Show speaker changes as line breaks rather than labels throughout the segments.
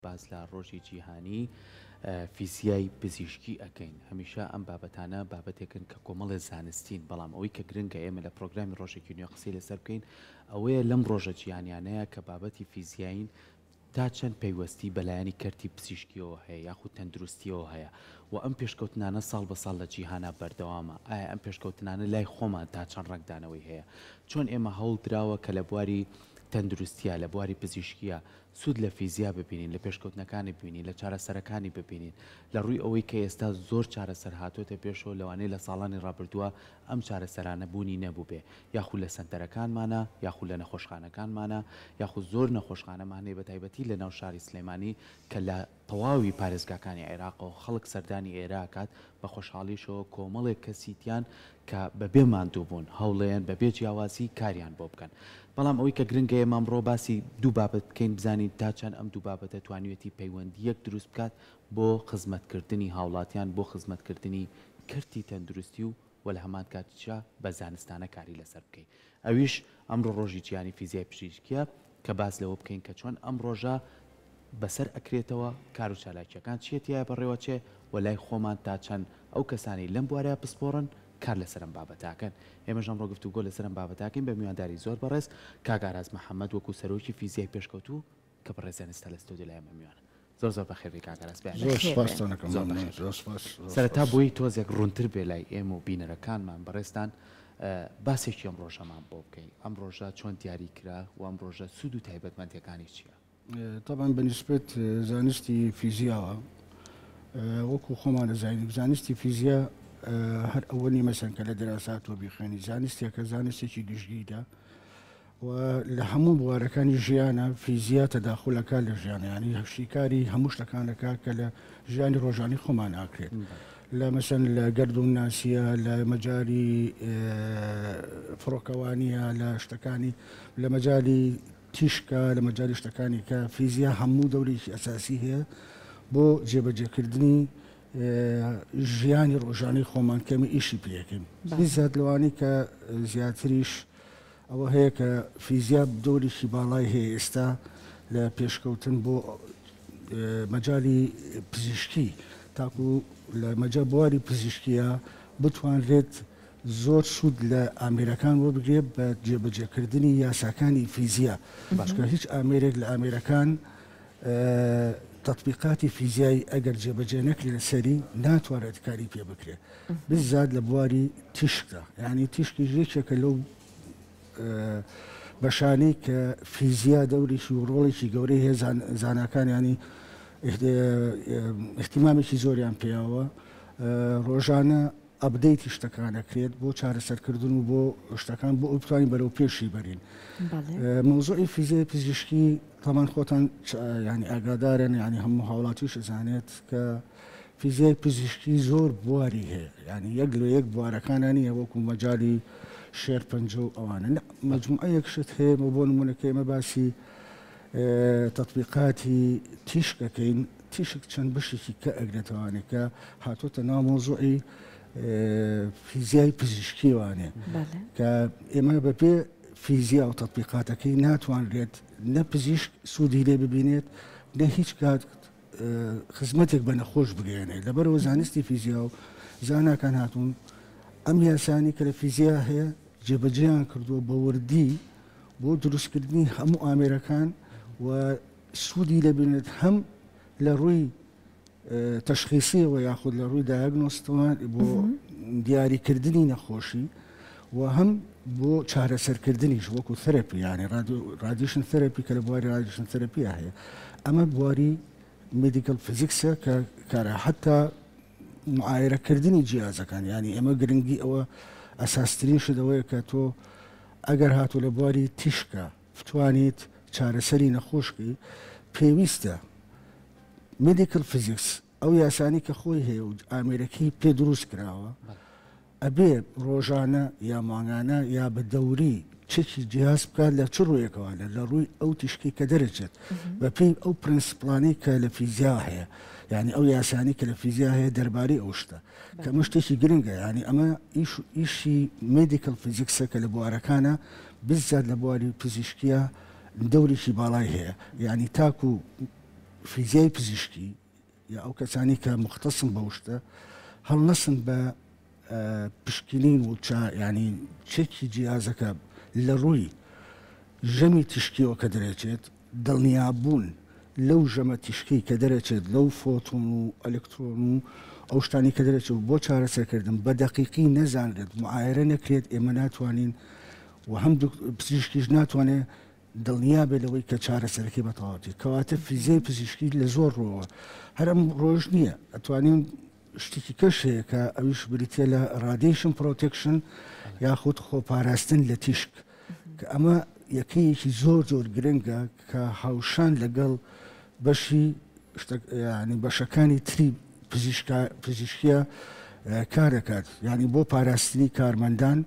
باس لە ڕۆژی جیهانی فیزیای پزیشکی ئەکەین. هەمیشە ئەم بابەتانە بابەتێکن کە کۆمەڵێ زانستین، بەڵام ئەوەی کە گرنگە ئێمە لە پرۆگرامی ڕۆژێکی نوێ قسەی لەسەر بکەین ئەوەیە لەم ڕۆژە جیهانیانەیە کە بابەتی فیزیایین تا چەند پەیوەستی بە لایەنی کەرتی پزیشکییەوە هەیە یاخود تەندروستییەوە هەیە و ئەم پێشکەوتنانە ساڵ بە ساڵ لە جیهانا بەردەوامە، ئایا ئەم پێشکەوتنانە لای خۆمان تا چەند ڕەنگدانەوەی هەیە؟ چۆن ئێمە هەوڵ دراوە کە لە بواری تەندروستییا، لە بواری پزیشکییا سوود لە فیزیا ببینین، لە پێشکەوتنەکانی ببینین، لە چارەسەرەکانی ببینین، لە ڕووی ئەوەی کە ئێستا زۆر چارەسەر هاتۆتە پێشەوە لەوانەیە لە ساڵانی ڕابردووا ئەم چارەسەرانە بوونی نەبووبێ یاخود لە سەنتەرەکانمانا یاخود لە نەخۆشخانەکانمانا یاخود زۆر نەخۆشخانەمان هەیە بەتایبەتی لە ناو شاری سلێمانی کە لە تەواوی پارێزگاکانی عێراقەوە خەڵک سەردانی ئێرە ئەکات بە خۆشحاڵیشەوە کۆمەڵێک کەسی تیان کە بەبێ ماندووبوون هەوڵەیەن بەبێ جیاوازی کاریان بۆ بکەن بەڵام ئەوەی کە گرنگە ئێمە ئەمڕۆ باسی دوو بابەت بکەین بزانین تا چەند ئەم دوو بابەتە توانیویەتی پەیوەندییەک دروست بکات بۆ خزمەتکردنی هاوڵاتیان بۆ خزمەتکردنی کەرتی تەندروستی و و لە هەمان کاتیشا بە زانستانە کاری لەسەر بکەی ئەویش ئەمڕۆ ڕۆژی جیهانی فیزیای پزیشکیە کە باس لەوە بکەین کە چۆن ئەم ڕۆژە بەسەر ئەکرێتەوە کار و چالاکیەکان چیە تیایا بەڕێوە چێ و لای خۆمان تا چەند ئەو کەسانەی لەم بوارەیا پسپۆڕن کار لەسەر ئەم بابەتە ئەکەن ئێمەش ئەمڕۆ گفتوگۆ لەسەر ئەم بابەتە ئەکەین بە میوانداری زۆر بەڕێز کاک ئاراس محەمەد وەکو سەرۆکی فیزیای پێشکەوتوو کە بەڕێزیان ئێستا لە ستۆدیۆ لای ئێمە میوانن. زۆر زۆر بەخێر بێی کاک ئاراس بەیانی
زۆر
بەخێر.
سوپاستان ئەکەم
زۆر
مەمنون
بەخێر
زۆر سوپاس زۆر
سەرەتا
سوپاس.
بۆی تۆزێک ڕوونتر بێ لای ئێمە و بینەرەکانمان بەڕێزتان باسێکی ئەم ڕۆژەمان بۆ بکەی ئەم ڕۆژە چۆن دیاری کرا و ئەم ڕۆژە سوود و تایبەتمەندیەکانی چیە؟
تەبعەن بە نیسبەت زانستی فیزیاوە وەکو خۆمان دەزانین زانستی فیزیا هەر ئەوە نیە مەسەن کە لە دەراساتەوە بیخوێنی زانستێکە زانستێکی گشتگیرە و لە هەموو بوارەکانی ژیانە فیزیا تەداخول ئەکات لە ژیانە یانی شیکاری هەموو شتەکان ئەکات کە لە ژیانی ڕۆژانی خۆمان ئاکرێت لە مەسەن لە گەردوون ناسیە لە مەجای فڕۆکەوانیە لە شتەکانی لە مەجای تیشکە لە مەجای شتەکانی کە فیزیا هەموو دەورێکی ئەساسی هەیە بۆ جێبەجێکردنی ژیانی ڕۆژانەی خۆمان کەمی ئیشی پێەکەین زیاد لەوانی کە زیاتریش ئەوە هەیە کە فیزیا دەورێکی باڵای هەیە ئێستا لە پێشکەوتن بۆ مەجالی پزیشکی تاکو لە مەجا بواری پزیشکیە بتوانرێت زۆر سوود لە ئامێرەکان وەربگرێت بە جێبەجێکردنی یاساکانی فیزیا چونکە هیچ ئامێرێک لە ئامێرەکان تەتبیقاتی فیزیایی ئەگەر جێبەجێ نەکرێت لەسەری ناتوانرێت کاری پێ بکرێت بزات لە بواری تیشکدا یعنی تیشکیش یەکێکە لەو بەشانەی کە فیزیا دەورێکی و ڕۆڵێکی گەورەی هەیە زاناکان ینی احتیمامێکی زۆریان پێیاوە ڕۆژانە update ی شتەکان ئەکرێت بۆ چارەسەرکردن و بۆ شتەکان بۆ ئەوەی بتوانین بەرەو پێشی بەرین. مەوزوعی فیزیای پزیشکی تەمان خۆتان یانی ئاگادارن یانی هەموو هاوڵاتیش ئەزانێت کە فیزیای پزیشکی زۆر بواری هەیە یانی یەک لە یەک بوارەکانە نییە وەکو مەجالی شێرپەنجە و ئەوانە مەجموعەیەک شت هەیە بۆ نمونە کە ئێمە باسی تەتبیقاتی تیشک ئەکەین، تیشک چەند بەشێکی کە ئەگرێتەوانێ کە هاتۆتە ناو مەوزوعی فیزیای پزیشکیوانێ کە ئێمە بەپێ فیزیا و تەتبیقاتەکەی ناتوانرێت نە پزیشک سوودی لێ ببینێت نە هیچ کات خزمەتێک بە نەخۆش بگەیەنێت لەبەرەوە زانستی فیزیا و زاناکان هاتوون ئەم یاسانی کە لە فیزیا هەیە جێبەجێیان کردووە بە وردی بۆ دروستکردنی هەموو ئامێرەکان و سوودی لێ ببینێت هەم لە ڕووی تەشخیسیەوە یاخود لە ڕووی دایگنۆستەوە بۆ دیاریکردنی نەخۆشی و هەم بۆ چارەسەرکردنیش وەکو therapy یانی radiation therapy کە لە بواری radiation therapy هەیە ئەمە بواری medical physics ە کە کارە حتا معایرەکردنی جیازەکان یانی ئێمە گرنگی ئەوە ئەساسترین شت ئەوەیە کە تۆ ئەگەر هاتوو لە بواری تیشکە بتوانیت چارەسەری نەخۆشکی پێویستە medical physics ئەو یاسانی کە خۆی هەیە و ئامێرەکەی پێ دروست کراوە ئەبێ ڕۆژانە یا مانگانە یا بە دەوری چەکی جیاز بکات لە چ ڕوویەکەوانە لە ڕووی ئەو تیشکەی کە دەرەچێت بە پێی ئەو principle انەی کە لە فیزیا هەیە یعنی ئەو یاسانی کە لە فیزیا هەیە دەربارەی ئەو شتە کە ئەمە شتێکی گرنگە یعنی ئەمە ئیش ئیشی medical physics ە کە لە بوارەکانە بزات لە بواری پزیشکیە دەورێکی باڵای هەیە یعنی تاکو. فیزیای پزیشکی یا ئەو کەسانی کە مختصن بەو شتە هەڵنەسن بە پشکنین و چا یانی چەکی جیازەکە لە ڕووی ژەمی تیشکیەوە کە دەرەچێت دڵنیابوون لەو ژەمە تیشکەی کە دەرەچێت لەو فۆتۆن و ئەلکترۆن و ئەو شتانی کە دەرەچێت بۆ چارەسەرکردن بە دەقیقی نەزانرێت معایرە نەکرێت ئێمە ناتوانین و هەم پزیشکیش ناتوانێت دڵنیا بێت لەوەی کە چارەسەرەکەی بە تەواوەتی کەواتە فیزیای پزیشکی لە زۆر ڕووەوە هەر ئەم ڕۆژ نییە ئەتوانین شتێکی کەش هەیە کە ئەویش بریتە لە radiation protection یاخود خۆپاراستن لە تیشک کە ئەمە یەکەیەکی زۆر زۆر گرنگە کە هاوشان لەگەڵ بەشی ینی بەشەکانی تری پزیشکا پزیشکیە کار دەکات یعنی بۆ پاراستنی کارمەندان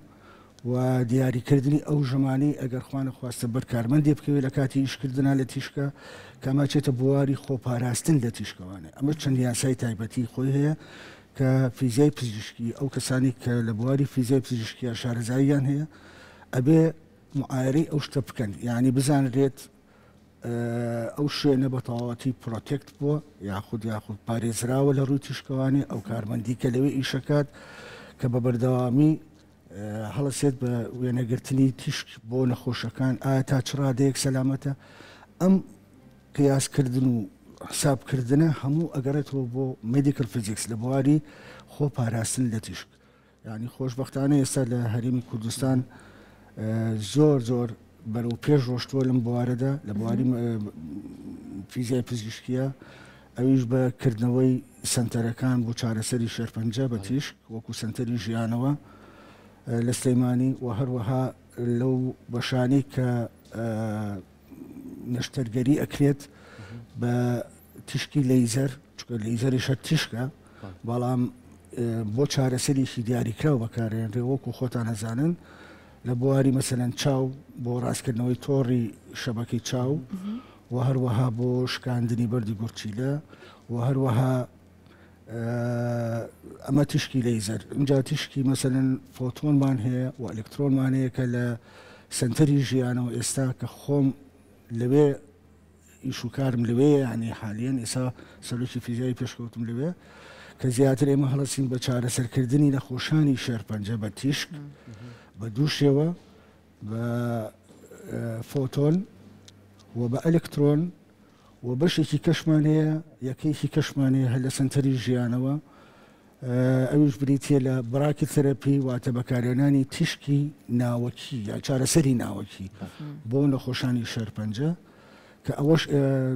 و دیاریکردنی ئەو ژەمانەی ئەگەر خوانەخواستە بەر کارمەندێ بکەوێت لە کاتی ئیشکردنا لە تیشکە کە ئەمە چێتە بواری خۆپاراستن لە تیشکەوانێ ئەمە چەند یاسای تایبەتی خۆی هەیە کە فیزیای پزیشکی ئەو کەسانی کە لە بواری فیزیای پزیشکیە شارەزاییان هەیە ئەبێ معایەرەی ئەو شتە بکەن یعنی بزانرێت ئەو شوێنە بە تەواوەتی protect بووە یاخود یاخود پارێزراوە لە ڕووی تیشکەوانێ ئەو کارمەندی کە لەوێ ئیشەکات کە بە بەردەوامی هەڵەسێت بە وێنەگرتنی تیشک بۆ نەخۆشەکان ئایا تا چ ڕادەیەک سەلامەتە ئەم قیاسکردن و حسابکردنە هەموو ئەگەڕێتەوە بۆ medical physics لە بواری خۆ پاراستن لە تیشک یانی خۆشبەختانە ئێستا لە هەرێمی کوردستان زۆر زۆر بەرەو پێش ڕۆشتووە لەم بوارەدا لە بواری فیزیای پزیشکیە ئەویش بە کردنەوەی سنتەرەکان بۆ چارەسەری شێرپەنجە بە تیشک وەکو سنتەری ژیانەوە لە سلەیمانی و هەروەها لەو بەشانی کە نەشتەرگەری ئەکرێت بە تیشکی لەیزەر چونکە لەیزەریش هەر تیشکە بەڵام بۆ چارەسەرێکی دیاریکراو بەکارێنرێ وەکو خۆتان ئەزانن لە بواری مەسەلەن چاو بۆ ڕاستکردنەوەی تۆڕی شەبەکەی چاو و هەروەها بۆ شکاندنی بەردی گورچیلە و هەروەها ئەمە تیشکی لەیزەر اینجا تیشکی مەسەلەن فۆتۆنمان هەیە و ئەلکترۆنمان هەیە کە لە سنتەری ژیانەوە ئێستا کە خۆم لەوێ ئیش و کارم لەوێیە یانی حالیەن ئێستا سەرۆکی فیزیایی پێشکەوتم لەوێ کە زیاتر ئێمە هەڵەسین بە چارەسەرکردنی نەخۆشانی شێرپەنجە بە تیشک بە دوو شێوە بە فۆتۆن و بە ئەلکترۆن و بەشێکی کەشمان هەیە یەکەیەکی کەشمان هەیە هەر لە سنتەری ژیانەوە ئەویش بریتییە لە brachytherapy واتە بەکارهێنانی تیشکی ناوەکی یا چارەسەری ناوەکی بۆ نەخۆشانی شێرپەنجە کە ئەوەش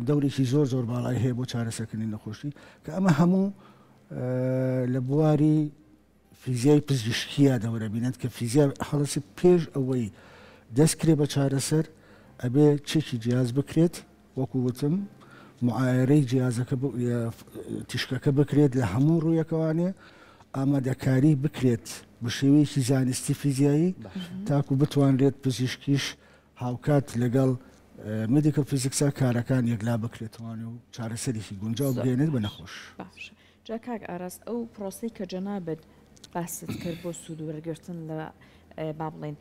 دەورێکی زۆر زۆر باڵای هەیە بۆ چارەسەرکردنی نەخۆشی کە ئەمە هەموو لە بواری فیزیای پزیشکیە دەورە بینێت کە فیزیا هەڵەسی پێش ئەوەی دەست کرێ بە چارەسەر ئەبێ چێکی جیاز بکرێت وەکو وتم معایەرەی جیازەکە تیشکەکە بکرێت لە هەموو ڕوویەکەوانێ ئامادەکاری بکرێت بە شێوەیەکی زانستی فیزیایی تاکو بتوانرێت پزیشکیش هاوکات لەگەڵ medical physics ا کارەکان یەکلا بکرێتوانێ و چارەسەرێکی گونجاو بگەێنێت بە نەخۆش.
باشە جا کاک ئاراس ئەو پرۆسەی کە جەنابت باست کرد بۆ سوود وەرگرتن لە با بڵێین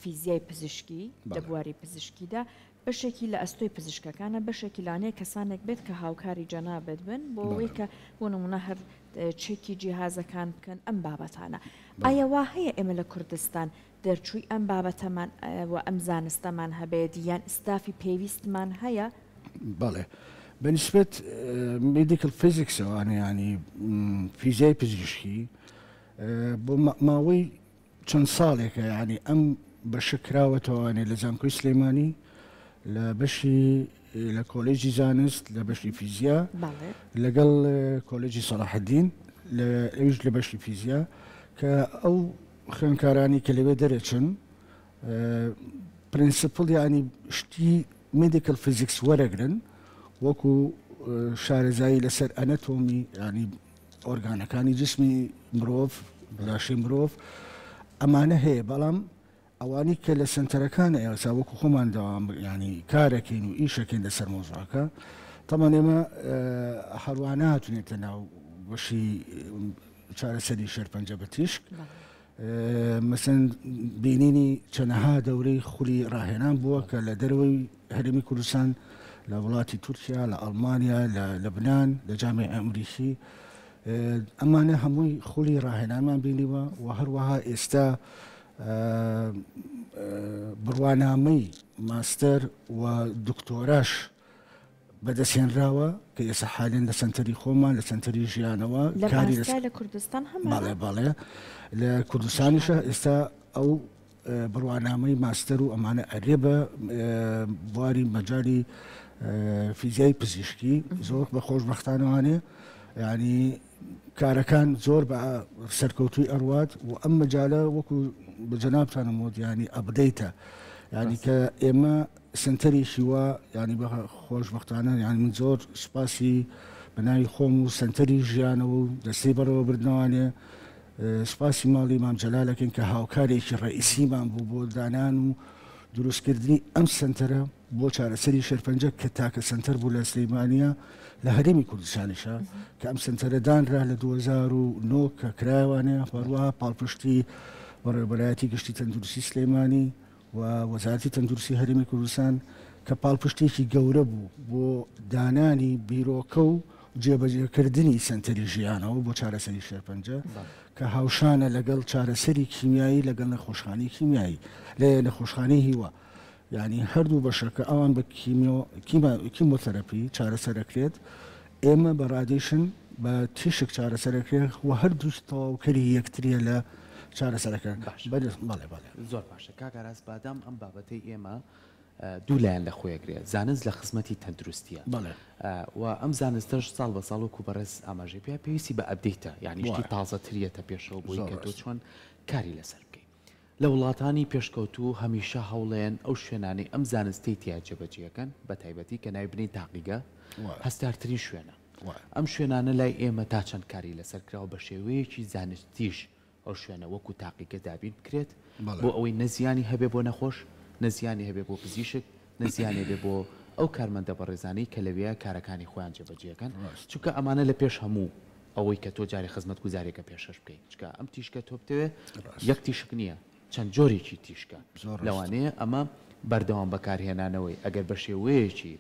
فیزیای پزیشکی لە بواری پزیشکیدا بەشێکی لە ئەستۆی پزیشکەکانە بەشێکی لانەیە کەسانێک بێت کە هاوکاری جەنابت بن بۆ ئەوەی کە بۆ نمونە هەر چێکی جیهازەکان بکەن ئەم بابەتانە ئایا وا هەیە ئێمە لە کوردستان دەرچووی ئەم بابەتەمان و ئەم زانستەمان هەبێت یان ستافی پێویستمان هەیە؟
بەڵێ بەنیسبەت medical physics ەوانە ینی فیزیای پزیشکی بۆ ماوەی چەند ساڵێکە یانی ئەم بەشە کراوەتەوانێ لە زانکۆی سلێمانی لە بەشی لە کۆلێجی زانست لە بەشی فیزیا لەگەڵ کۆلێجی سەڵاحەدین لە ئەویش لە بەشی فیزیا کە ئەو خوێنکارانی کە لەوێ دەرەچن principle ینی شتی medical physics وەرەگرن وەکو شارەزایی لەسەر ئەنەتۆمی ینی ئۆرگانەکانی جسمی مرۆڤ، لاشەی مرۆڤ ئەمانە هەیە، بەڵام ئەوانی کە لە سنتەرەکان ئێستا وەکو خۆمان دەوام ینی کارەکەین و ئیشەکەین لەسەر مۆزوعەکە تەمان ئێمە هەروانە هاتونێتە ناو بەشی چارەسەری شێرپەنجە بە تیشک مەسەن بینینی چەنەها دەورەی خولی ڕاهێنان بووە کە لە دەرەوەی هەرێمی کوردستان لە وڵاتی تورکیا، لە ئەڵمانیا، لە لەبنان، لە جامیعەی ئەمریکی، ئەمانە هەمووی خولی ڕاهێنانمان بینیوە و هەروەها ئێستا بڕوانامەی ماستەر و دکتۆراش بەدەستهێنراوە کە ئێستا حالێن لە سەنتەری خۆمان لە سەنتەری ژیانەوە
کاری لە کوردستان هەمانە؟
بەڵێ بەڵێ لە کوردستانیشە ئێستا ئەو بڕوانامەی ماستەر و ئەمانە ئەرێ بە بواری مەجالی فیزیای پزیشکی زۆر بە خۆشبەختانەوانێ ینی کارەکان زۆر بە سەرکەوتوی ئەڕوات و ئەم مەجالە وەکو بە جەنابتانم وت ینی update ە ینی کە ئێمە سنتەرێکی وا ینی بە خۆشببختانە یان من زۆر سوپاسی بە ناوی خۆم و سنتەری ژیانەوە و دەستەی بەڕێوەبردنەوانێ سوپاسی ماڵی مام جەلال ئەکەین کە هاوکارێکی ڕەئیسیمان بوو بۆ دانان و دروستکردنی ئەم سەنتەرە بۆ چارەسەری شێرپەنجە کە تاکە سەنتەر بوو لە سلەیمانیە لە هەرێمی کوردستانیشە کە ئەم سەنتەرە دانرا لە 2009 کە کرایوانێ هەروەها پاڵپشتی بەڕێوەبەرایەتی گشتی تەندروستی سلێمانی و وەزارەتی تەندروستی هەرێمی کوردستان کە پاڵپشتێکی گەورە بوو بۆ دانانی بیرۆکە و جێبەجێکردنی سەنتەری ژیانەوە بۆ چارەسەری شێرپەنجە کە هاوشانە لەگەڵ چارەسەری کیمیایی لەگەڵ نەخۆشخانەی کیمیایی لە نەخۆشخانەی هیوا یعنی هەردوو بەشەکە ئەوان بە کیمۆتەرەپی چارەسەرەکرێت ئێمە بە radiation بە تیشک چارەسەرەکرێت و هەردووش تەواوکەری یەکتریە لە چارەسەرەکە بەڵێ بەڵێ.
زۆر باشە کاک ئاراس بادام ئەم بابەتەی ئێمە دوو لایەن لە خۆی ئەگرێ زانست لە خزمەتی تەندروستیە و ئەم زانستەش ساڵ بە ساڵ وەکو بەڕێز ئاماژەی پێ پێویستی بە update ە یعنی شتی تازەتر یەتە پێشەوە بۆی کە تۆ چۆن کاری لەسەر بکەی لە وڵاتانی پێشکەوتوو هەمیشە هەوڵێن ئەو شوێنانەی ئەم زانستەی تیا جێبەجێ ئەکەن بە تایبەتی کە ناوی بنێین تاقیگە هەستارترین شوێنە ئەم شوێنانە لای ئێمە تا چەند کاری لەسەر کراوە بە شێوەیەکی زانستیش ئەو شوێنە وەکو تاقیگە دابین بکرێت بۆ ئەوەی نە زیانی هەبێ بۆ نەخۆش، نە زیانی هەبێ بۆ پزیشک، نە زیانی هەبێ بۆ ئەو کارمەندە بەڕێزانەی کە لەوێ کارەکانی خۆیان جێبەجێ ئەکەن، چونکە ئەمانە لە پێش هەموو ئەوەی کە تۆ جارێ خزمەتگوزاریەکە پێشکەش بکەی، چونکە ئەم تیشکە تۆ بتەوێ یەک تیشک نییە، چەند جۆرێکی تیشکە، لەوانەیە ئەمە بەردەوام بەکارهێنانەوەی ئەگەر بە شێوەیەکی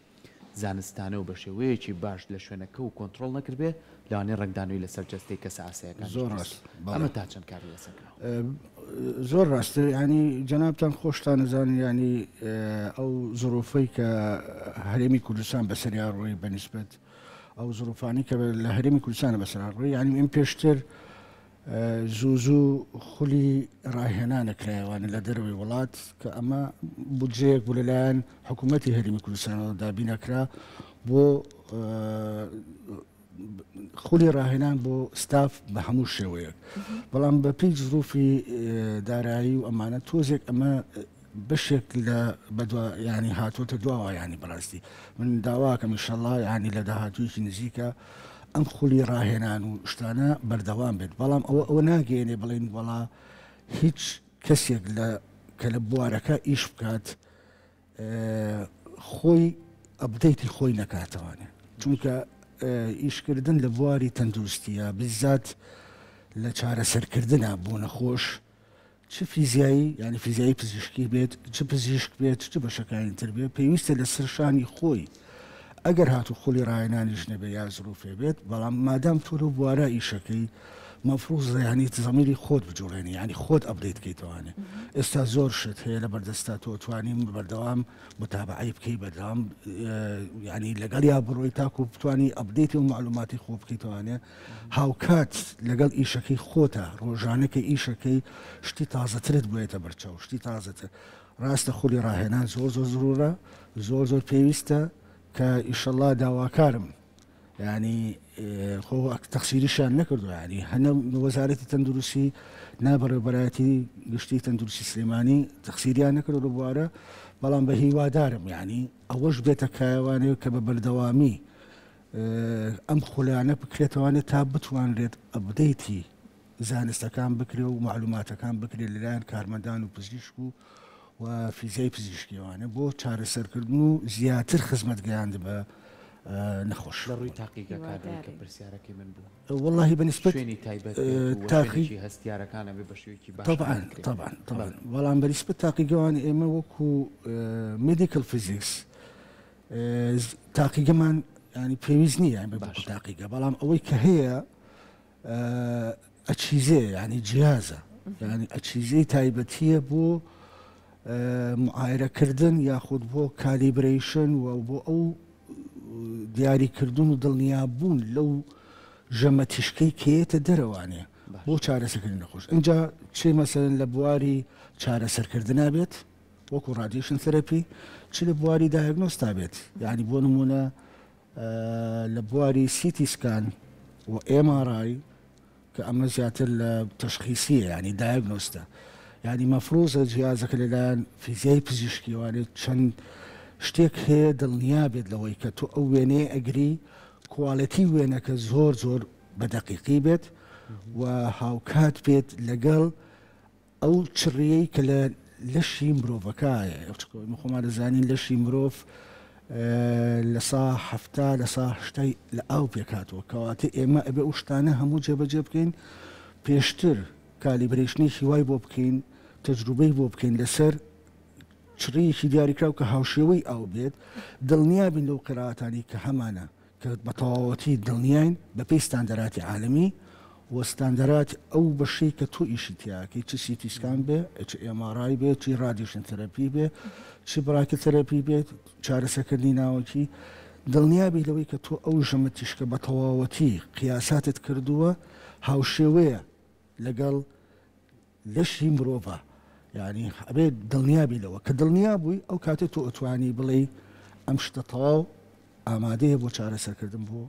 زانستانە و بە شێوەیەکی باش لە شوێنەکە و کۆنتڕۆڵ نەکردبێ، لەوانەیە ڕەنگدانەوەی لەسەر جەستەی کەسە ئاسایەکانیش
زۆر
دروست
ڕاست
بێت.
بەڵێ.
ئەمە تا چەند کاری لەسەر کراوە؟
زۆر ڕاستە یانی جەنابتان خۆشتان ئەزانن یانی ئەو زروفەی کە هەرێمی کوردستان بەسەریا ڕۆی بە نیسبەت ئەو زروفانەی کە لە هەرێمی کوردستانە بەسەرا ڕۆی یانی ئێمە پێشتر زوو زوو خولی ڕاهێنانە کرایەوانە لە دەرەوەی وڵات کە ئەمە بودجەیەک بوو لەلایەن حکوومەتی هەرێمی کوردستانەوە دابینەکرا بۆ خولی ڕاهێنان بۆ ستاف بە هەموو شێوەیەک بەڵام بە پێی زروفی دارایی و ئەمانە تۆزێک ئەمە بەشێک لە بەدوا یانی هاتۆتە دواوە یانی بەڕاستی من داواکەم ئیشەڵا یانی لە داهاتوویەکی نزیکە ئەم خولی ڕاهێنان و شتانە بەردەوام بێت بەڵام ئەوە ئەوە ناگەیەنێ بڵێن وەڵا هیچ کەسێک لە کە لە بوارەکە ئیش بکات خۆی update ی خۆی نەکاتەوانێ چونکە ئیشکردن لە بواری تەندروستیە بزات لە چارەسەرکردە بۆ نەخۆش چ فیزیایی یانی فیزیایی پزیشکی بێت، چ پزیشک بێت، چ بەشەکانی تر بێت، پێویستە لەسەر شانی خۆی ئەگەر هاتوو خولی ڕاهێنانیش نەبێت یا زروفێ بێت، بەڵام مادام تۆ لەو بوارە ئیشەکەی مەفروزە یانی زەمیری خۆت بجوڵێنی یانی خۆت update کەیتەوانێ. ئێستا زۆر شت هەیە لە بەردەستا تۆ توانی بەردەوام متابعەی بکەی بەردەوام یانی لەگەڵیا بڕۆی تاکو بتانی update ی و معلوماتی خۆ بکەیتەوانێ. هاوکات لەگەڵ ئیشەکەی خۆتا ڕۆژانە کە ئیشەکەی شتی تازەترت بۆیەتە بەرچاو شتی تازەتر ڕاستە خولی ڕاهێنان زۆر زۆر زرورە زۆر زۆر پێویستە کە ئیشەڵا داواکارم ینی خۆ تەخسیریشیان نەکردو ینی هەنە وەزارەتی تەندروستی نابەڕێوبەرایەتی گشتی تەندروستی سلێمانی تەخسیریان نەکردو لە بوارە بەڵام بە هیوادارم ینی ئەوەش بێتە کایەوانێ کە بە بەردەوامی ئەم خولانە بکرێتەوانێ تا بتوانرێت update ی زانستەکان بکرێ و معلوماتەکان بکرێت لەلایەن کارمەندان و پزیشک و و فیزیای پزیشکیوانە بۆ چارەسەرکردن و زیاتر خزمەت گەیاند بە نەخۆش.
لە ڕووی تاقیگەکانەوەی کە پرسیارەکەی من بوو.
وەڵاهی بە نیسبەت
شوێنی تایبەت بێت و شوێنێکی هەستیارەکان ئەبێ بە شێوەیەکی باش
تەبعەن
کار بکرێت.
تەبعەن تەبعەن بەڵام بە نیسبەت تاقیگەوان ئێمە وەکوو medical physics. تاقیگەمان ینی پێویست نییە بە تاقیگە بەڵام ئەوەی کە هەیە ئەچیزێ ینی جیازە ینی ئەچیزەی تایبەتیە بۆ معایرەکردن یاخود بۆ calibration و بۆ ئەو دیاریکردن و دڵنیابوون لەو ژەمە تیشکەی کێتە دەرەوانێ بۆ چارەسەکردنی نەخۆش ئینجا چ مەسەلەن لە بواری چارەسەرکردنا بێت وەکو radiation therapy چ لە بواری diagnose تا بێت یعنی بۆ نمونە لە بواری CT scan و MRI کە ئەمە زیاتر لە تەشخیسیە یعنی diagnose ە یعنی مەفروزە جیازەکە لەلایەن فیزیای پزیشکیوانێت چەند شتێک هەیە دڵنیا بێت لەوەی کە تۆ ئەو وێنەیە ئەگری quality وێنەکە زۆر زۆر بە دەقیقی بێت و هاوکات بێت لەگەڵ ئەو چڕیەی کە لە لەشی مرۆڤەکایە خۆمان دەزانین لەشی مرۆڤ لە سا حەفتا لە سا هەشتای لە ئاو پێکهاتووە کەواتە ئێمە ئەبێ ئەو شتانە هەموو جێبەجێ بکەین پێشتر calibration ێکی وای بۆ بکەین تەجروبەی بۆ بکەین لەسەر چڕیەکی دیاریکراو کە هاوشێوەی ئاو بێت دڵنیابین لەو قیراتانی کە هەمانە کە بە تەواوەتی دڵنیاین بە پێی ستاندەراتی عالەمی و ستاندەرات ئەو بەشەی کە تۆ ئیشی تیا ئەکەی چ CT scan بێ چ MRI بێ چی radiation therapy بێ چ brachytherapy بێت چارەسەکردنی ناوەکی دڵنیابی لەوەی کە تۆ ئەو ژەمە تیشکە بە تەواوەتی قیاساتت کردووە هاوشێوەیە لەگەڵ لەشی مرۆڤە یانی ئەبێ دڵنیابی لەوە کە دڵنیا بووی ئەو کاتێ تۆ ئەتوانی بڵێی ئەم شتە تەواو ئامادەیە بۆ چارەسەرکردن بۆ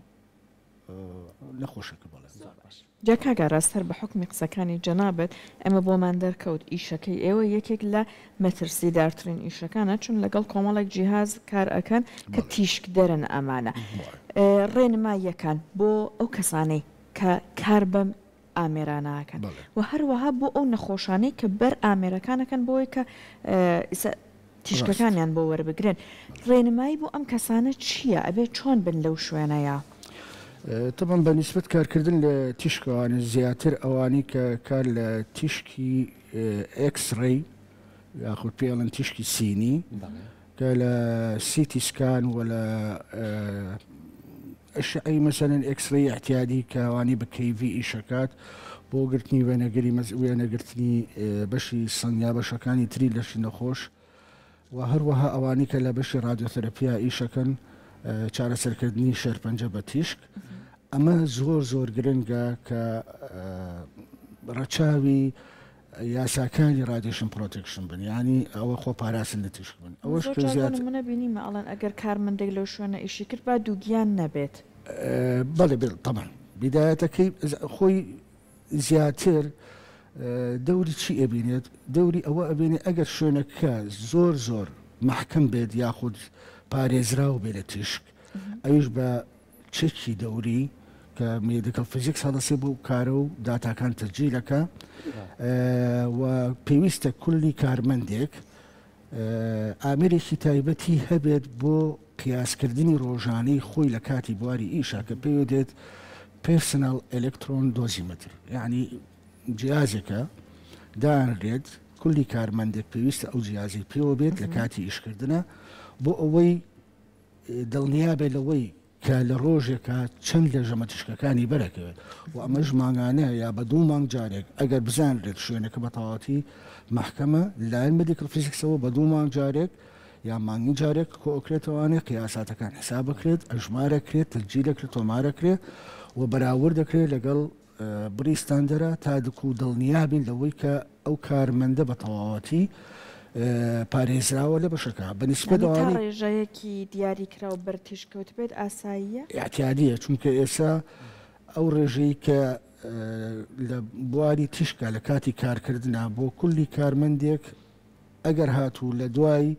نەخۆشەکە بەڵێ
زۆر باش. جا کاک ئاراس هەر بە حوکمی قسەکانی جەنابت ئێمە بۆمان دەرکەوت ئیشەکەی ئێوە یەکێک لە مەترسیدارترین ئیشەکانە چون لەگەڵ کۆمەڵێک جیهاز کار ئەکەن کە تیشکدەرن ئەمانە ڕێنماییەکان بۆ ئەو کەسانەی کە کار بەم ئامێرانە ئەکەن و هەروەها بۆ ئەو نەخۆشانەی کە بەر ئامێرەکان ئەکەن بۆی کە تیشکەکانیان بۆ وەربگرن ڕێنمایی بۆ ئەم کەسانە چییە ئەبێ چۆن بن لەو شوێنەیە؟
تەبعەن بە نیسبەت کارکردن لە تیشکەوانە زیاتر ئەوانەی کە کار لە تیشکی ئێکس ڕەی یاخود پێی ئەڵێن تیشکی سینی کە لە CT scan و لە ئەشعەی مەسەلەن X-ray ئیعتیادی کە ئەوانەی بە kV ئیشەکات بۆ گرتنی وێنەگری وێنەگرتنی بەشی سنگ یا بەشەکانی تری لەشی نەخۆش و هەروەها ئەوانەی کە لە بەشی ڕادیۆثەرەپیا ئیشەکەن چارەسەرکردنی شێرپەنجە بە تیشک ئەمە زۆر زۆر گرنگە کە ڕەچاوی یاساکانی radiation protection بن یانی ئەوە خۆ پاراستن لە تیشک بن ئەوەش
زۆر جار بۆ نمونە بینیمە ئەڵێن ئەگەر کارمەندێک لەو شوێنە ئیشی کرد با دووگیان نەبێت.
بەڵێ تەبعەن بیدایەتەکەی خۆی زیاتر دەوری چی ئەبینێت دەوری ئەوە ئەبینێ ئەگەر شوێنەکە زۆر زۆر مەحکەم بێت یاخود پارێزراو بێت لە تیشک ئەویش بە چەکی دەوری کە medical physics هەڵەسێ بەو کارە و داتاکان تەسجیلەکە و پێویستە کولی کارمەندێک ئامێرێکی تایبەتی هەبێت بۆ قیاسکردنی ڕۆژانەی خۆی لە کاتی بواری ئیشە کە پێوە دێت personal electron dosimeter یعنی جیازێکە دانرێت کولی کارمەندێک پێویستە ئەو جیازی پێوە بێت لە کاتی ئیشکردنە بۆ ئەوەی دڵنیابێت لەوەی کە لە ڕۆژێکا چەند لە ژەمە تیشکەکانی بەرەکەوێت و ئەمەش مانگانە یا بە دوو مانگ جارێک ئەگەر بزانرێت شوێنەکە بە تەواوەتی مەحکەمە لەلایەن medical physics ەوە بە دوو مانگ جارێک یا مانگی جارێک کۆئەکرێتەوانێ قیاساتەکان حساب بکرێت ئەژمارەکرێت تەسجیلەکرێت تۆمارەکرێت و بەراورد دەکرێت لەگەڵ بڕی ستاندەرە تا دکو دڵنیابین لەوەی کە ئەو کارمەندە بە تەواوەتی پارێزراوە لە بەشەکە بە نیسبەت
یانی تا ئەوانەی. ڕێژەیەکی دیاریکراو بەر تیشک کەوتبێت ئاساییە؟
ئیعتیادیە چونکە ئێسا ئەو ڕێژەی کە لە بواری تیشکا لە کاتی کارکردنا بۆ کولی کارمەندێک ئەگەر هاتوو لە دوای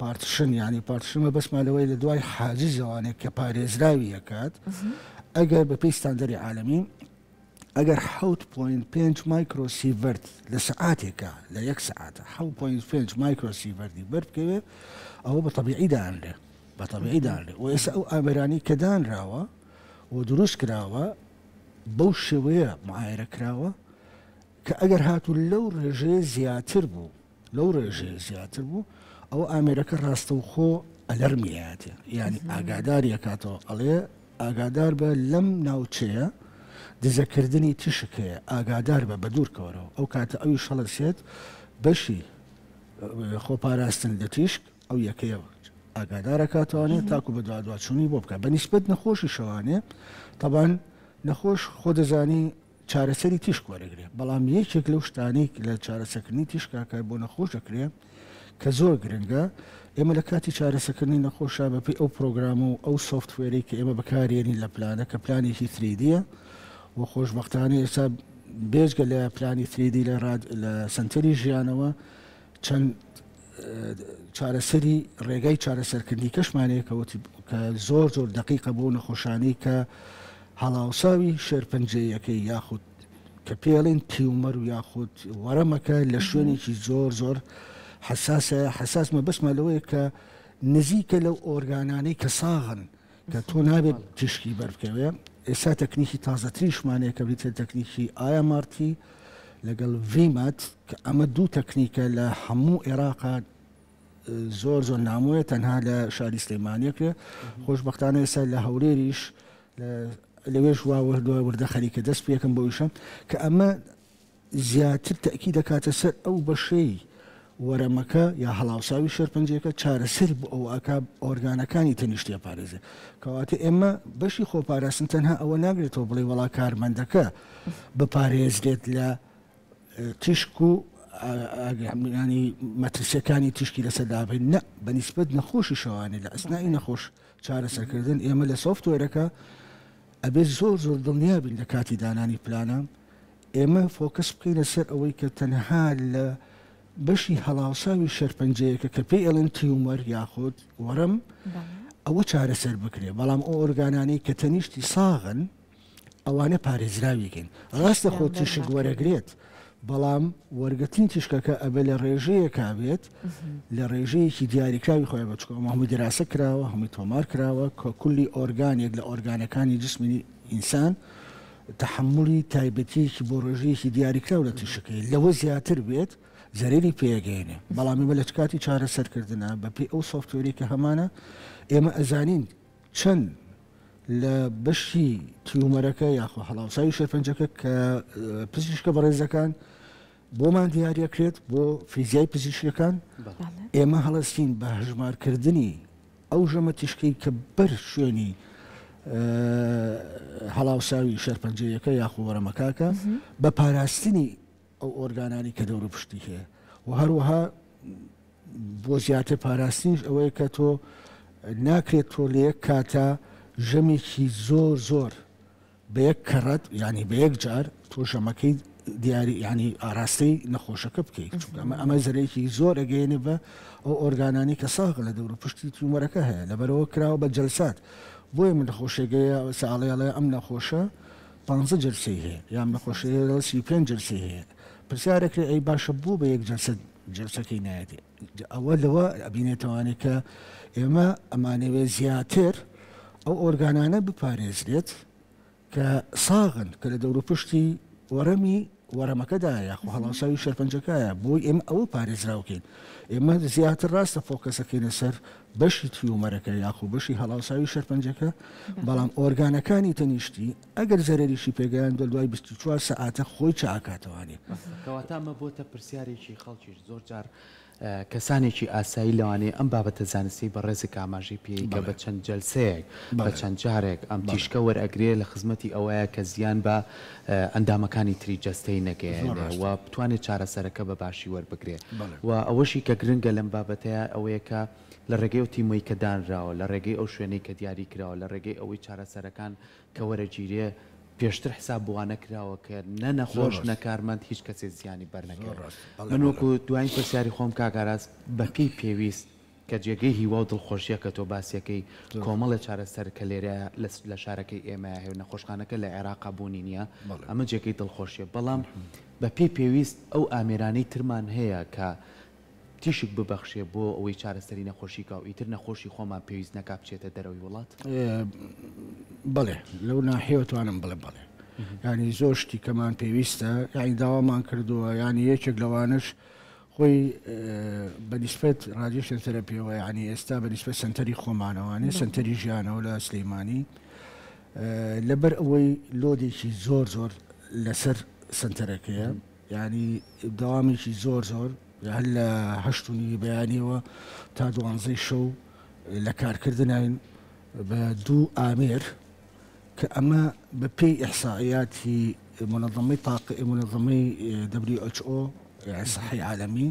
partition یانی partition مەبەستمان لەوەی لە دوای حاجزەوانێک کە پارێزراوی ئەکات ئەگەر بە پێی ستاندەری عالەمی ئەگەر 7.5 microsievert لە سەعاتێکە لە یەک سەعاتە 7.5 microsievert ی بەر بکەوێت ئەوە بە تەبیعی دانرێ بە تەبیعی دانرێ و ئێستا ئەو ئامێرانی کە دانراوە و دروست کراوە بەو شێوەیە معایرە کراوە کە ئەگەر هاتوو لەو ڕێژەیە زیاتر بوو لەو ڕێژەیە زیاتر بوو ئەوە ئامێرەکە ڕاستەوخۆ ئەلەرمی ئەیاتێ یانی ئاگاداری ئەکاتەوە ئەڵێ ئاگادار بە لەم ناوچەیە دزەکردنی تیشک هەیە ئاگادار بە بەدوور کەوەرەوە ئەو کاتە ئەویش هەڵەسێت بەشی خۆپاراستن لە تیشک ئەو یەکەیە ئاگادار ئەکاتەوانێ تاکو بە دوادواچوونی بۆ بکات بە نیسبەت نەخۆشی شەوانێ تەبان نەخۆش خۆ دەزانی چارەسەری تیشک وەرەگرێ بەڵام یەکێک لەو شتانەی لە چارەسەکردنی تیشکا کە بۆ نەخۆش دەکرێ کە زۆر گرنگە ئێمە لە کاتی چارەسەکردنی نەخۆشا بەپێی ئەو پرۆگرام و ئەو software ەی کە ئێمە بەکارێنین لە پلانە کە پلانێکی 3D یە و خۆشبەختانە ئێستا بێجگە لە پلانی 3D لە ڕاد لە سەنتەری ژیانەوە چەند چارەسەری ڕێگای چارەسەرکردنی کەشمان هەیە کە وتی کە زۆر زۆر دەقیقە بۆ نەخۆشانی کە هەڵاوساوی شێرپەنجەیەکەی یاخود کە پێڵین tumor و یاخود وەرەمەکە لە شوێنێکی زۆر زۆر حساسە حساس مەبەستمە لەوەیە کە نزیکە لەو ئۆرگانانەی کە ساغن کە تۆ نابێت تیشکی بەربکەوێ ئێستا تەکنیکی تازەتریشمان هەیە کە بریتیە لە تەکنیکی IMRT لەگەڵ VMAT کە ئەمە دوو تەکنیکە لە هەموو عێراقا زۆر زۆر نامۆیە تەنها لە شاری سلێمانیە کرێ خۆشببختانە ئێستا لە هەولێریش لەوێش وا وردە وردە خەریکە دەست پێکم بۆ ئیشە کە ئەمە زیاتر تەئکید دەکاتە سەر ئەو بەشەی وەرەمەکە یا هەڵاوساوی شێرپەنجەیەکە چارەسەر بۆ ئەوە ئەکا ئۆرگانەکانی تەنیشتی ئەپارێزێ کەواتە ئێمە بەشی خۆپاراستن تەنها ئەوە ناگرێتەوە بڵێ وەڵا کارمەندەکە بپارێزرێت لە تیشک و ینی مەترسیەکانی تیشکی لەسەر دابین نە بە نیسبەت نەخۆشی شەوانێ لە ئەسنای نەخۆش چارەسەرکردن ئێمە لە software ەکە ئەبێت زۆر زۆر دڵنیا بین لە کاتی دانانی پلانە ئێمە focus بکەینە سەر ئەوەی کە تەنها لە بەشی هەڵاوساوی شێرپەنجەیەکە کە پێی ئەڵێن tumor یاخود وەرەم ئەوە چارەسەر بکرێ بەڵام ئەو ئۆرگانانەی کە تەنیشتی ساغن ئەوانە پارێزراویکەین ڕاستە خۆ تیشک وەرەگرێت بەڵام وەرگرتنی تیشکەکە ئەبێ لە ڕێژەیەکا بێت لە ڕێژەیەکی دیاریکراوی خۆی بە چکە هەمووی دراسە کراوە هەمووی تۆمار کراوە کە کولی ئۆرگانێک لە ئۆرگانەکانی جسمی ئینسان تەحەمولی تایبەتیەکی بۆ ڕێژەیەکی دیاریکراو لە تیشکەکەی لەوە زیاتر بێت زەرەری پێگەیەنێ بەڵام ئێمە لە کاتی چارەسەرکردنا بەپێی ئەو software ی کە هەمانە ئێمە ئەزانین چەند لە بەشی tumor ەکە یاخۆ هەڵاوساوی شێرپەنجەکە کە پزیشکە بەڕێزەکان بۆمان دیاریەکرێت بۆ فیزیای پزیشکەکان ئێمە هەڵەستین بە هەژمارکردنی ئەو ژەمە تیشکەی کە بەر شوێنی هەڵاوساوی شێرپەنجەیەکە یاخۆ وەرەمەکاکە بە پاراستنی ئەو ئۆرگانانی کە دەور و پشتی هەیە و هەروەها بۆ زیاتر پاراستنیش ئەوەیە کە تۆ ناکرێت تۆ لە یەک کاتە ژەمێکی زۆر زۆر بە یەک کەڕەت یانی بە یەک جار تۆ ژەمەکەی دیاری یانی ئاراستەی نەخۆشەکە بکەیت چونکە ئەمە ئەمە زەرەیەکی زۆر ئەگەیەنێ بە ئەو ئۆرگانانی کە ساغ لە دەور و پشتی tumor ەکە هەیە لەبەرەوە کراوە بە جەلسات بۆیە من نەخۆشێگەیە ساڵێ ئەڵێ ئەم نەخۆشە پ جەلسەی هەیە یان نەخۆشەیە 35 جەلسەی هەیە پرسیارەکرێ ئەی باشە بۆ بە یەک جەلسە جەلسەکەی نایەتێ ئەوە لەوە ئەبینێتەوانێ کە ئێمە ئەمانەوێ زیاتر ئەو ئۆرگانانە بپارێزرێت کە ساغن کە لە دەوروپشتی وەرەمی وەرەمەکەدایە یاخۆ هەڵاوساوی شێرپەنجەکایە بۆی ئێمە ئەوە پارێزراوکەین ئێمە زیاتر ڕاستە focus ەکەینە سەر بەشی tumor ەکە یاخۆ بەشی هەڵاوساوی شێرپەنجەکە بەڵام ئۆرگانەکانی تەنیشتی ئەگەر زەرەریشی پێگەیاندوە دوای 24 سەعاتە خۆی چاکاتەوانێ.
کەواتە ئەمە بۆتە پرسیارێکی خەڵکیش زۆر جار کەسانێکی ئاسایی لەوانەیە ئەم بابەتە زانستیەی بەڕێزت کە ئاماژەی پێی کە بە چەند جەلسەیەک بە چەند جارێک ئەم تیشکە وەرئەگرێ لە خزمەتی ئەوەیە کە زیان بە ئەندامەکانی تری جەستەی نەگەیەنێ و بتوانێ چارەسەرەکە بە باشی وەربگرێ و ئەوەشی کە گرنگە لەم بابەتەیا ئەوەیە کە لە ڕێگەی ئەو تیمەی کە دانراوە لە ڕێگەی ئەو شوێنەی کە دیاری کراوە لە ڕێگەی ئەوەی چارەسەرەکان کە وەرەگیرێ پێشتر حساب بۆ نەکراوە کە نە نەخۆش نە کارمەند هیچ کەسێ زیانی بەر نەکەوێت. من وەکو دواین پرسیاری خۆم کاک ئاراس بەپێی پێویست کە جێگەی هیوا و دڵخۆشیە کە تۆ باسیەکەی کۆمەڵێ چارەسەر کە لێرە لە شارەکەی ئێمەیا هەیە و نەخۆشخانەکە لە عێراقا بوونی نیە ئەمە جێگەی دڵخۆشیە بەڵام بەپێی پێویست ئەو ئامێرانەی ترمان هەیە کە تیشک ببەخشێ بۆ ئەوەی چارەسەری نەخۆشی کا و ئیتر نەخۆشی خۆمان پێویست نەکا بچێتە دەرەوەی وڵات؟
بەڵێ لەو ناحیەوە توانم بڵێم بەڵێ یانی زۆر شتی کەمان پێویستە یانی داوامان کردووە یانی یەکێک لەوانەش. خۆی بە نیسبەت radiation therapy یەوە یانی ئێستا بە نیسبەت سەنتەری خۆمانەوانێ سەنتەری ژیانەوە لە سلەیمانی لەبەر ئەوەی load ێکی زۆر زۆر لەسەر سەنتەرەکەیە یانی دەوامێکی زۆر زۆر هەر لە هەشت و نیوی بەیانیەوە تا دوانزەی شەو لە کارکردنین بە دوو ئامێر کە ئەمە بە پێی ئیحسائیاتی مونەزەمەی تاق مونەزەمەی WHO یانی سەحەی عالەمی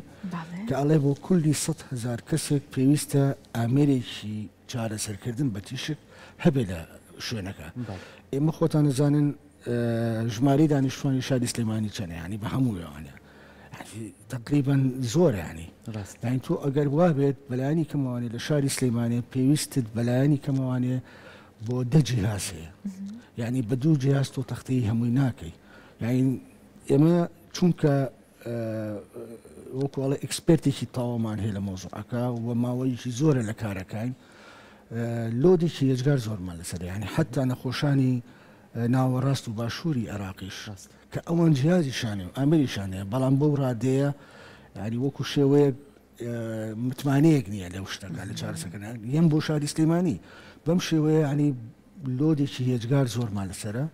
کە ئەڵێ بۆ کولی 100 هەزار کەسێک پێویستە ئامێرێکی چارەسەرکردن بە تیشک هەبێ لە شوێنەکە. ئێمە خۆتان ئەزانن ژمارەی دانیشتوانی شاری سلێمانی چەنە یانی بە هەموویانە تقریبا زۆرە ینی ڕاست تۆ ئەگەر وابێت بەلایانی کەمەوانێ لە شاری سلێمانێ پێویستت بەلایانی کەمەوانێ بۆ دە جیهاز هەیە یعنی بە دوو جیهاز تۆ تەختەی هەمووی ناکەی یعنی ئێمە چونکە وەکو ئەڵێ expert ێکی تەواومان هەیە لە مەوزوعەکە و ماوەیەکی زۆرە لە کارەکەین load ێکی یەجگار زۆرمان لەسەر یعنی حتا نەخۆشانی ناوەڕاست و باشووری عێراقیش کە ئەوان جیازیشانێ و ئامریشانەیە بەڵام بەو ڕادەیە یعنی وەکو شێوەیەک متمانەیەک نییە لەو شتەکە لە چارەسەکەن یەم بۆ شاری سلێمانی بەم شێوەیە ینی load ێکی هێجگار زۆرمان لەسرە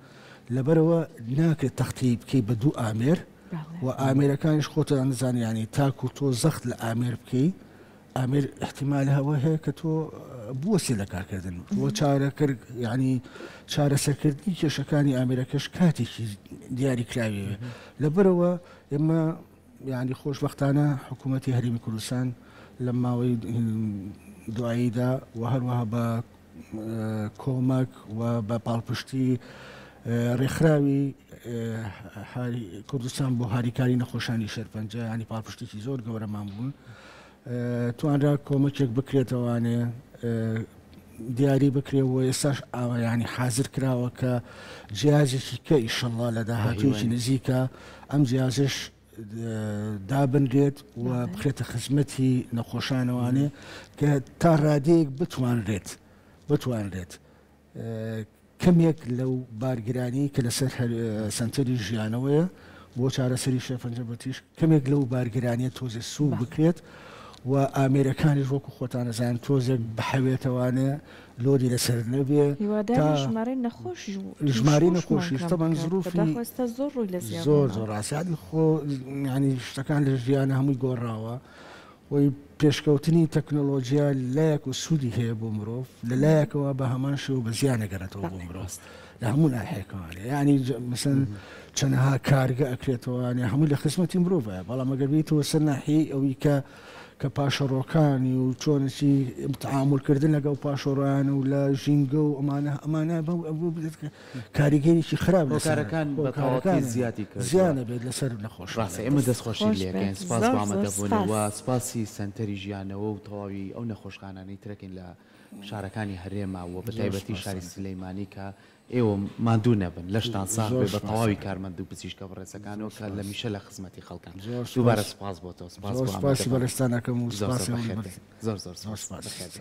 لەبەرەوە ناکرێت تەختی بکەی بە دوو ئامێر و ئامێرەکانیش خۆتان نزانانی ینی تاکو تۆ زەخت لە ئامێر بکەی ئامێر احتیمال هەوە هەیە کە تۆ بوەسێ لە کارکردن بۆ چارەکرد ینی چارەسەرکردنی کێشەکانی ئامێرەکەش کاتێکی دیاریکراوی لەبەرەوە ئێمە یانی خۆشبەختانە حکوومەتی هەرێمی کوردستان لەم ماوەی دواییدا و هەروەها بە کۆمەک و بە پاڵپشتی ڕێکخراوی کوردستان بۆ هاریکاری نەخۆشانی شێرپەنجە ینی پاڵپشتێکی زۆر گەورەمان بوون توانرا کۆمەکێک بکرێتەوانێ دیاری بکرێ و ئێستاش ئاوا یانی حازر کراوە کە جیازێکی کە ئیشەڵا لە داهاتوویەکی نزیکە ئەم جیازش دابنرێت و بخرێتە خزمەتی نەخۆشانەوانێ کە تا ڕادەیەک بتوانرێت بتوانرێت کەمێک لەو بارگرانیەی کە لەسەر سەنتەری ژیانەوەیە بۆ چارەسەری شێرپەنجە بە تیشک کەمێک لەو بارگرانیە تۆزێ سووک بکرێت و ئامێرەکانیش وەکو خۆتان ئەزانن تۆزێک بحەوێتەوانێ load ی لەسەر نەبێ
تا ژمارەی نەخۆشیش
ژمارەی نەخۆشیش تەبعەن زروفی
بەداخەوە ئێستا زۆر ڕووی لە زیاد
زۆر زۆر ڕاستە یانی خۆ یانی شتەکان لە ژیانە هەمووی گۆڕاوە خۆی پێشکەوتنی تەکنۆلۆجیا لایەک و سوودی هەیە بۆ مرۆڤ لە لایەکەوە بە هەمان شێوە بە زیان ئەگەڕێتەوە بۆ مرۆڤ لە هەموو ناحیەکەوە یعنی مثلەن چەنەها کارگە ئەکرێتەوە هەمووی لە خزمەتی مرۆڤە بەڵام ئەگەر بیتەوە سەر ناحیەی ئەوی کە کە پاشەڕۆکانی و چۆنەچی تعاملکردن لەگەڵ پاشەڕۆیان و لە ژینگە و ئەمانە ئەمانە کاریگەریی خراپ
هۆکارەکان بە تەواوەتی زیادی کردووە.
زیان ئەبێت لەسەر نەخۆشخانە.
ڕاستە ئێمە دەست خۆشیت
خۆش
لێ ئەکەین
بێت
سپاس
زۆر
بۆ
زۆر
ئامادەبوونت
سپاس.
و سپاسی سەنتەری ژیانەوە و تەواوی ئەو نەخۆشخانانەی ترەکەین لە شارەکانی هەرێما و بە
زۆر
تایبەتی شاری
سپاستان.
سلەیمانی کە ئێوە ماندوو نەبن لەشتان ساغ
زۆر
بێ بە تەواوی
سپاستان.
کارمەند و پزیشکە بەڕێزەکانەوە
زۆر
کە لە
سپاس.
میشە لە خزمەتی خەڵکان
زۆر
دووبارە
سپاس.
سپاس بۆ تۆ سپاس
زۆر
بۆ
سپاسی
ئامادەبوونت
بەڕێزتان ئەکەم و
زۆر زۆر
سپاسی هەوڵی
بەخێر
بەڕێز
بێی زۆر زۆر
زۆر
سپاس
سپاس.
بەخێر بێی.